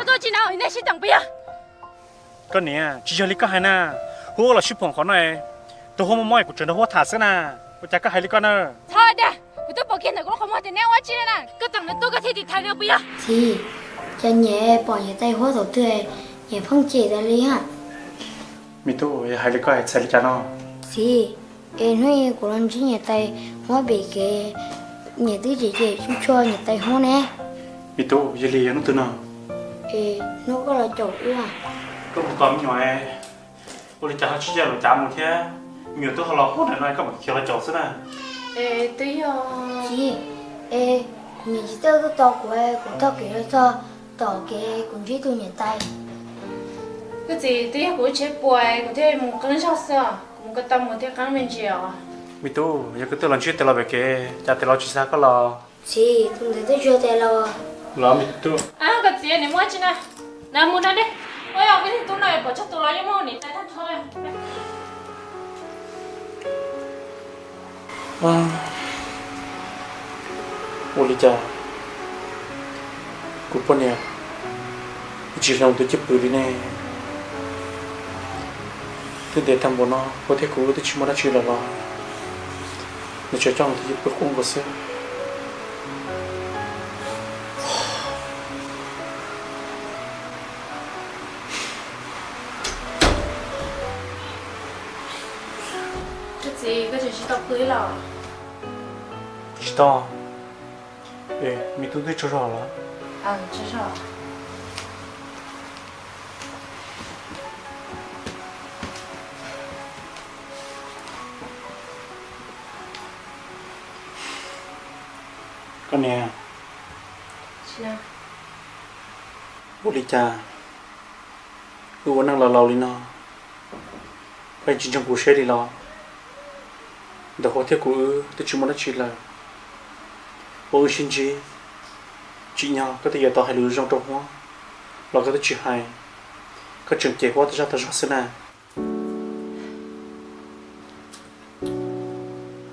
Tuaj tsis no nej sib teem puas yog? Koj niam, tsis yog li koj hais na. Huab los sib phoom qhov no, tus huab mob mob kuv tseem nrog huab tham xwb na. Ua cas koj hais li koj na? Txhob dag, kuv twb pom kiag ntawm kuv lub qhov muag tias neb ua dab tsi na. Koj teem nws tuaj koj thiaj tiv thaiv nws puas yog? Txiv, cas niam pom niam tais huab thaum twg niam pheej cem tas li na. Me tub, yog hais li koj hais txhais li cas no? Txiv, es hnub kuv los ntsib niam tais huab pem kev, niam twb cem cem tsuj tsuag niam tais huab ne. Me tub, yog li yog hnub twg no? Es hnub koj los caum wb. Koj mus tos me nyuam, ua li cas ho tsis cia lawv cav mus thiab? Me nyuam twb ho los puag nram no koj mam khiav los caum xwb na. Twb yog, txiv, es kuv niam txiv twb tuaj tos kuv, kuv taug kev los txog tom kev kuv ntsib tus niam tais. Koj txiv, twb yog kuv ib tsheb puas kuv thiaj mus qeeb zog xwb os, kuv mus ko taw mus thiaj qeeb me ntsis os. Me tub, yog koj twb los ntsib tes los pem kev, cas tes los tsis xa koj los? Txiv, tus ntawd twb tsis yog tes los. Los me tub. Koj txiv, nim muab tsi na. Na mus na ne. Ua yog koj niag tub no pom txog tus los yeej muab nim tais tag nrho. Ua li cas kuv poj niam tsis hloov tus cwj pwm li ne? Twb ntev tag npaum no, huab thiab kuv twb tsis muaj dab tsi lawm los nws tseem coj tus cwj pwm qub nkaus xwb. Koj txiv, koj tseem tsis tau pw los? Tsis tau. Es me tub twb tsaug zog lawm. Koj niam, ua li cas wb ua neej los laus li no, koj tsis ntseeg kuv siab li los? Ntawm huab thiab kuv wb twb tsis muaj dab tsi lawm, ua wb sib ntsib, tsim nyog koj twb yuav tau hais lus zoo rau huab los koj twb tsis hais, koj tseem cem huab tag zog tag zog xwb na.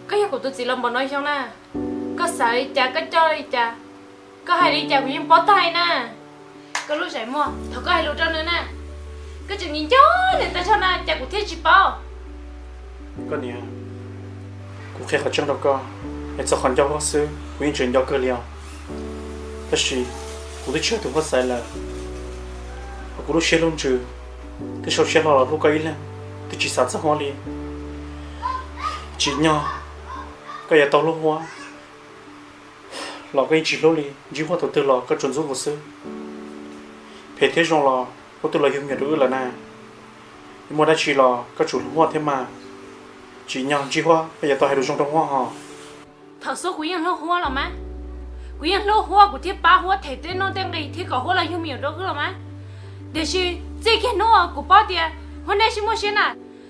Koj yog kuv tus txiv los npaum no xyoo na, koj xav li cas koj coj li cas, koj hais li cas kuv yeej paub tag na. Koj lub zais muag thaum koj hais lus rau nws na, koj tseem nco nco nws tag zog na cas kuv thiaj tsis paub. Koj niam, kuv qhia qhov tseeb rau koj, es txog qhov nco huab xwb kuv yeej tseem nco kawg li os. Tab sis kuv twb tsis yog tus huab xaiv lawm, kuv lub siab lub ntsws twb sau siab hlo los hlub koj ib leeg, twb tsis xav txog huab li. Tsim nyog koj yuav tau hlub huab los koj yeej tsis hlub li, ntsib huab thaum twg los koj tsuas ntxub kuv xwb. Phem thiab zoo los huab twb los yug me nyuam rau wb lawm na. Muaj dab tsi los koj tsum hlub huab thiab mas. Tsim nyog ntsib huab koj yuav tau hais lus zoo rau huab hos. Thaum xub kuv yeej hlub huab los mas, kuv yeej hlub huab kuv thiaj pab huab them tej nuj tej nqi thiab kom huab los yug me nyuam rau wb los mas. Tiam sis txij kiag hnub kuv paub tias huab nej sib muaj siab na,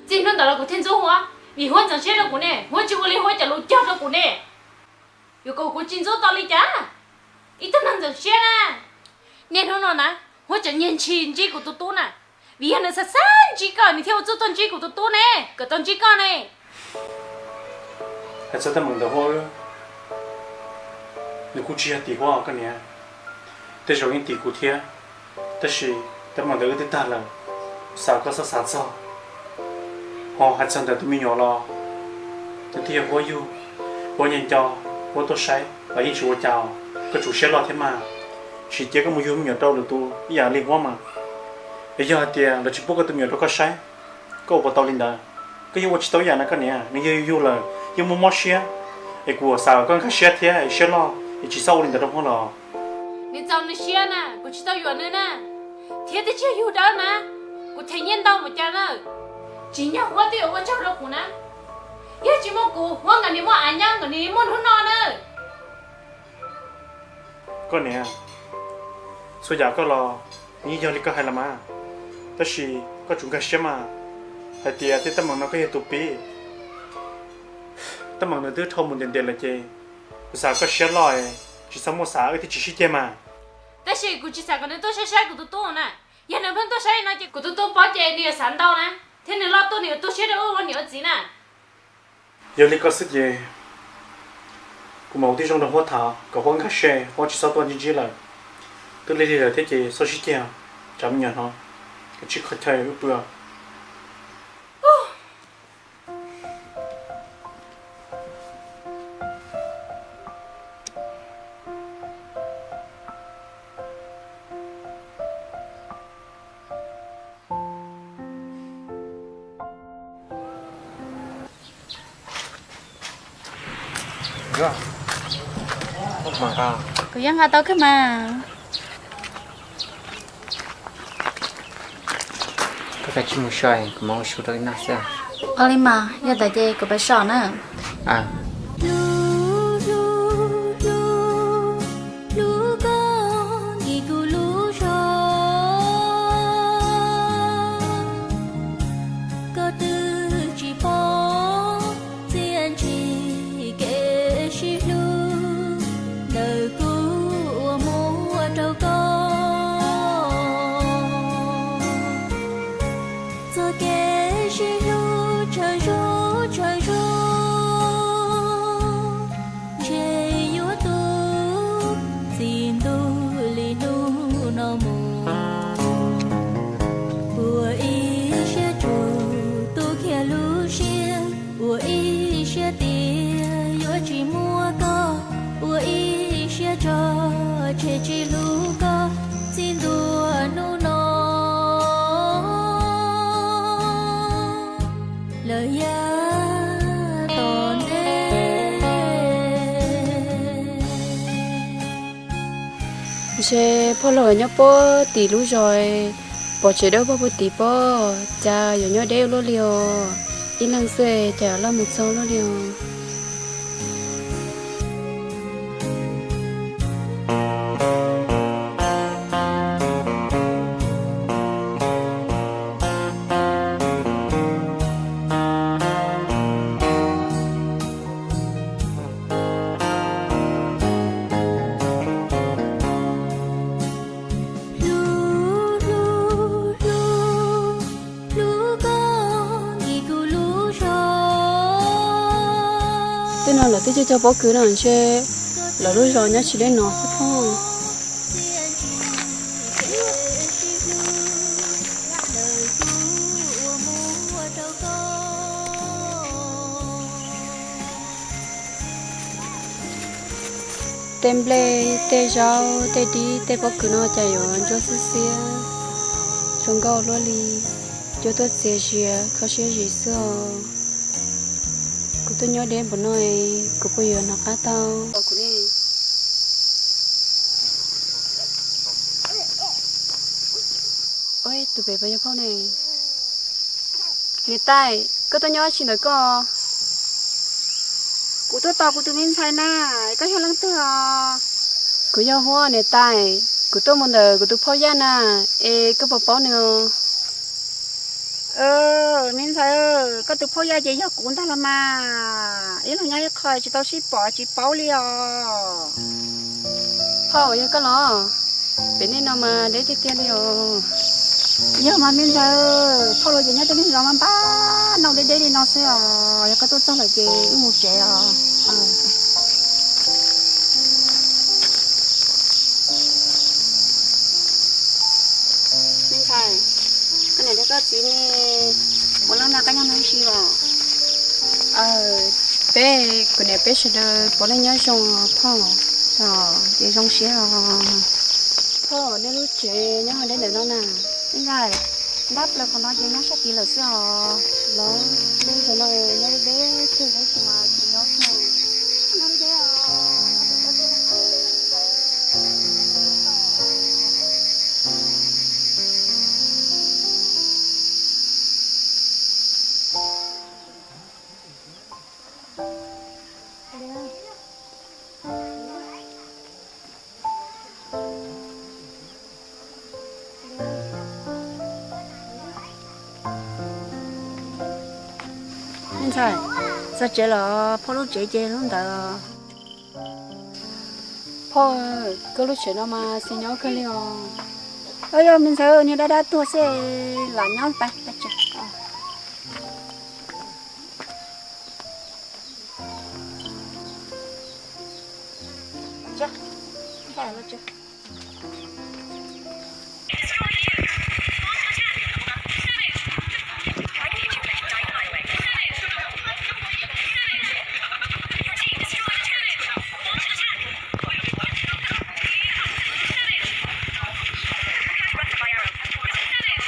txij hnub ntawd los kuv thiaj ntxub huab, vim huab ntxeev siab rau kuv ne, huab tsis ua li huab cov lus cog rau kuv ne. Yuav kom kuv tsis ntxub tau li cas? Ib tug neeg ntxeev siab na. Niaj hnub no na, huab tseem nyiag ntshis ntsib kuv tus tub na, vim yog nws xav xav ntsib koj nws thiaj ua txuj tuaj ntsib kuv tus tub ne, kom tau ntsib koj ne. Hais txog teeb meem ntawm huab, nws kuj tsis yog tim huab koj niam, tej zaum yeej tim kuv thiab. Tab sis teeb meem ntawd wb twb tag lawm, xav koj txhob xav txog. Ho hais txog ntawm tus me nyuam los, nws twb yog huab yug, huab nco nco, huab tuaj saib los yeej tsis ua cas, koj tsum siab loj thiab mas. Sim cia koj mus yug me nyuam rau lwm tus ib yam li huab mas. Es yog hais tias lawv tsis pub koj tus me nyuam rau koj saib, koj ua puas tau li ntawd? Koj yeej ua tsis tau ib yam na koj niam, nws yog yug yug lawm yeej muaj mob siab, es kuv xav kom koj nkag siab thiab es siab loj es tsis txhob ua li ntawd rau huab los. Nws txaus nws siab na, kuv tsis tau yuam nws na, thiab twb tsis yog yug dawb na, kuv them nyiaj ntau npaum cas na. Tsim nyog huab twb yuav ua tsaug rau kuv na, yog tsis muaj kuv huab nkawd nim muaj av nyob nkawd nim muaj hnub no na. Koj niam, txhua yam koj los yeej yog li koj hais los mas, tab sis koj tsum nkag siab mas, hais tias tej teeb meem no koj yog tus pib. Teeb meem nws twb dhau mus ntev ntev lawm ces kuv xav koj siab loj, tsis txhob muaj xav wb thiaj tsis sib ceg mas. Tab sis kuv tsis xav kom nws tuaj saib saib kuv tus tub na, yog nws pheej tuaj saib no ces kuv tus tub paub ces nws yuav xav ntau na, thiab nws loj tuaj nws yuav tu siab rau wb ua niam ua txiv na. Yog li koj xwb ces kuv mam ua tib zoo rau huab tham kom huab nkag siab, huab tsis txhob tuaj ntsib ntsib lawm. Twb lig lig lawm thiab ces txhob sib ceg, tsam me nyuam hnov, kav tsij qhov chaw wb pw. Kuv yeej nqa tau kawg mas. Koj kav tsij mus so, kuv mam ua su rau koj noj xwb. Ua li mas, yog tas ces kuv pab so na. Koj twb tsis paub txiaj ntsig kev sib hlub, ntawm kuv uas muab rau koj. Txoj kev sib hlub tshav zub tshav zub, ntshe yuav tu txij ntuj li hnub no mus. Ua ib siab tsuj tu kiag lub siab, ua ib siab tias yuav tsis muaj koj, ua ib siab tso tseg tsis hlub koj txij ntua hnub no lawm yav tom ntej. Ntshe phauj laus nyob puag tim lub zos, pom tsev dawb paug puag tim pob, cas yuav nyob deb ua luaj li os. Ib leeg xwb cas yuav loj mus txog luaj li os. Tej no lawv twb cog cog pob kws no ntshe lawv lub zos nyob tsis deb no xwb pob. Tej nplej, tej zaub, tej dib, tej pob kws no cas yuav ntsuab xiab xiab, zoo nkauj luaj li. Cua tuaj txias zias kho siab zim xwb os. Kuv tuaj nyob deb npaum no, kuv puas yuav hnov qab tau? Tus pem puas yog phauj ne? Niam tais, koj tuaj nyob tsis ntawm koj? Kuv tuaj tos kuv tus me ntxhais na, koj yog leej twg os? Kuv yog Huab niam tais, kuv tuaj mus ntawm kuv tus phauj Yaj na, es koj puas paub nws os? Me ntxhais, koj tus phauj Yaj ces yog kuv ntag los mas, ib leeg nyob ib qho tsis tau sib pom tsis paub li os. Phauj, yog koj los? Pem nej no mas deb tiag tiag li os. Yog mas me ntxhais, phauj laus ces nyob tej neeg zos mas npab npab deb deb li no xwb os. Yog koj tuaj txog lawm ces wb mus tsev os. Me ntxhais, koj niam thiab koj txiv ne, puav leej no koj nyob no ib si los? Peb, kuv niam peb sawv daws puav leej nyob zoo phauj, ces zoo siab os. Phauj, nej lub tsev nyob deb ntawm no na. Me ntxhais, ntab plaws qhov no ces nyob sab tid lawm xwb os. Los nej ntawm no nyob deb deb kawg tab sis mas tsis nyob kiag. Nyob deb os. Me ntxhais, txog tsev los? Phauj lub tsev ces lub ntawd. Phauj, koj lub tsev no mas xis nyob kawg li os. Yog me ntxhais, niag dab dab tuag xwb, lam nyob pab. Destroy you. Launch attack. Savage. I can hit you and let you die in a mile away. Savage. Savage. Your team destroyed a turret. Launch attack. Savage. Prepare to run for my arrow. Savage.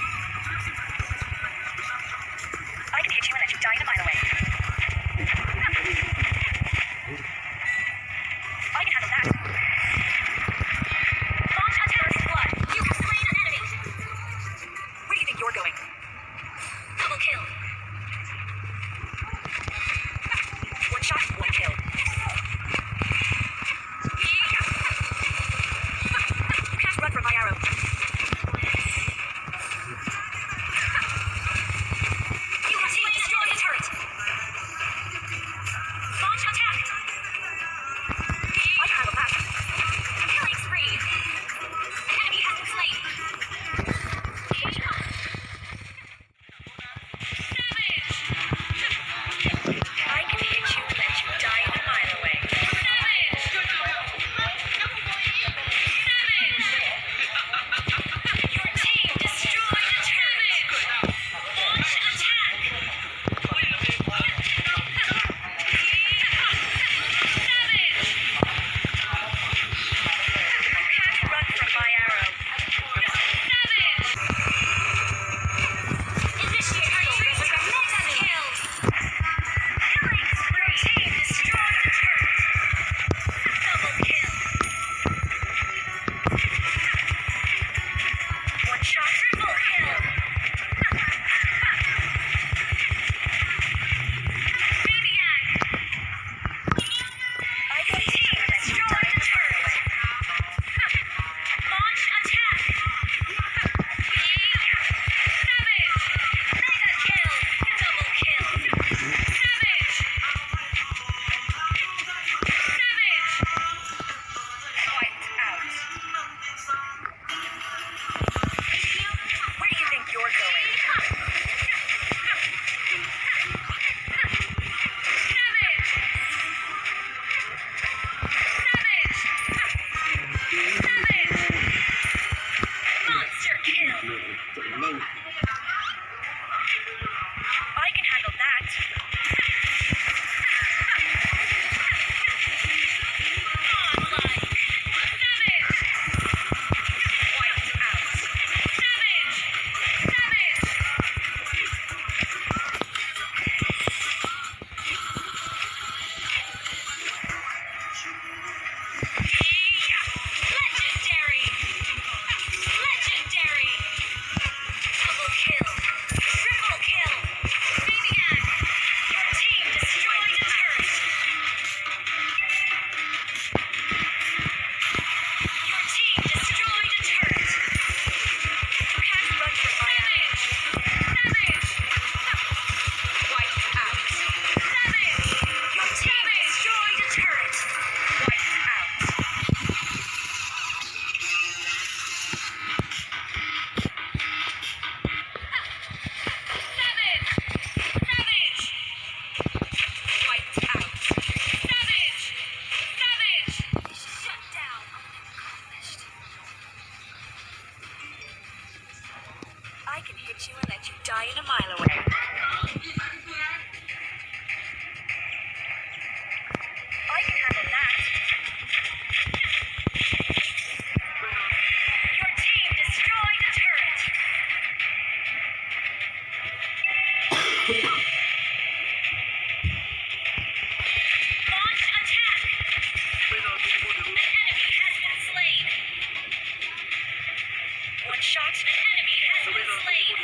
I can hit you and let you die in a mile away. I can handle that. Launch attack. First blood. You have slain an enemy. Where do you think you're going? Double kill. One shot, one kill. You can't run from my arrow. You have slain, destroyed a turret. Launch attack. I can handle that. Killing spree. An enemy has been slain. Savage! I can hit you and let you die in a mile away. Savage! Savage! Your team destroyed a turret. Launch attack. Savage! You can't run from my arrow. Savage! Initiate retreat. Mega kill. Killing spree. Your team destroyed the turret. Double kill. One shot. Triple kill. Maniac. Your team destroyed the turret. Launch attack. Savage. Mega kill. Double kill. Savage. Savage. Wiped out. Where do you think you're going? Savage! Savage! Savage! Monster kill! I can handle that. Godlike. Savage. Wiped out. Savage. Savage. Legendary. Legendary. Double kill. Triple kill. Maniac. Your team destroyed a turret. Your team destroyed a turret. You can't run from my arrow. Savage! Savage! Wiped out. Savage! Your team destroyed a turret. Wiped out. Savage! Savage! Wiped out. Savage! Savage! Shut down. Accomplished. I can hit you and let you die in a mile away. I can handle that. Your team destroyed a turret. Launch attack. An enemy has been slain. One shot. An enemy has been slain.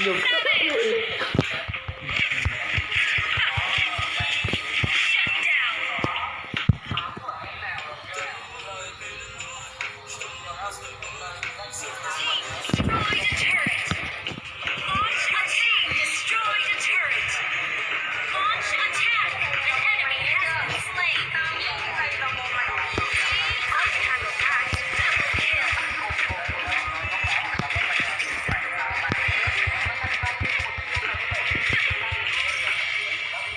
Savage! Shut down! Team destroyed a turret! Launch attack! Team destroyed a turret! Launch attack! An enemy has been slain! Double kill!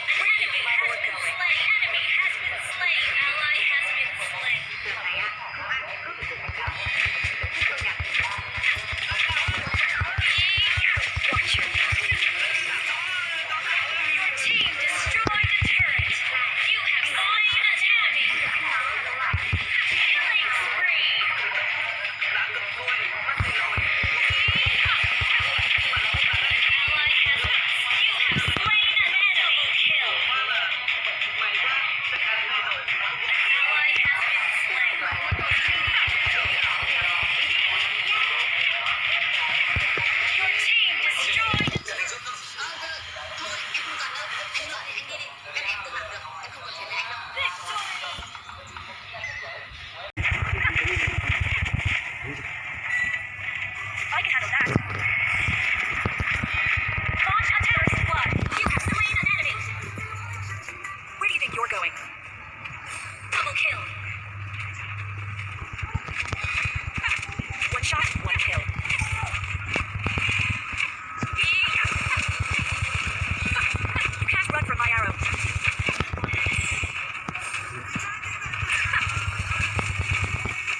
An enemy has been slain! Enemy has been slain! Ally has been slain! Your team destroyed a turret. You have slain an enemy. Killing spree. Ally has been, you have slain an enemy. Kill. An ally has been slain. Your team destroyed. I can handle that. Launch a terrorist squad. You have slain an enemy. Where do you think you're going? Double kill. One shot, one kill. You can't run from my arrow.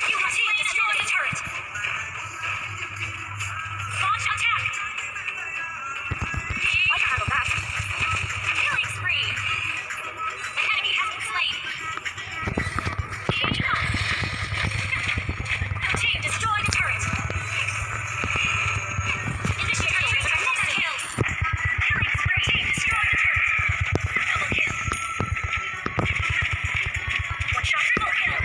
You must destroy the turret. Launch attack. I can handle that. Killing spree. An enemy has been slain. Your team destroyed a turret. Initiate turret. Double kill. Killing spree. Team destroyed a turret. Double kill. One shot. Triple kill.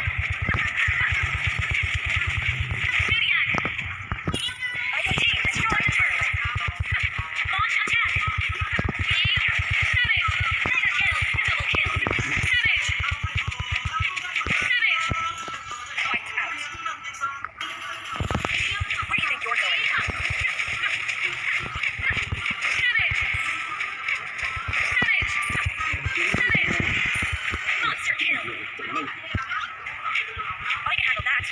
Maniac. Your team destroyed a turret. Launch attack. Savage. Mega kill. Double kill. Savage. Savage. Wiped out. Where do you think you're going? Savage. Savage. Savage. Monster kill. I can handle that.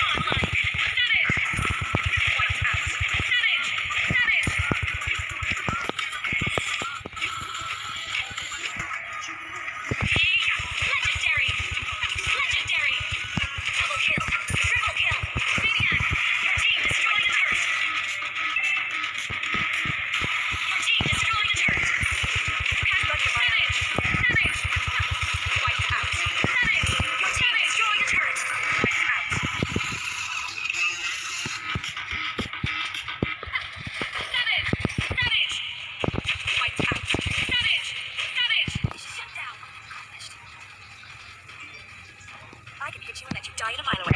Godlike. Savage. Wiped out. Savage. Savage. Legendary. Legendary. Double kill. Triple kill. Maniac. Your team destroyed a turret. Your team destroyed a turret. Savage! Savage! Wiped out. Savage! Your team destroyed a turret. Wiped out. Savage! Savage! Wiped out. Savage! Savage! Shut down. I can hit you and let you die in a mile away.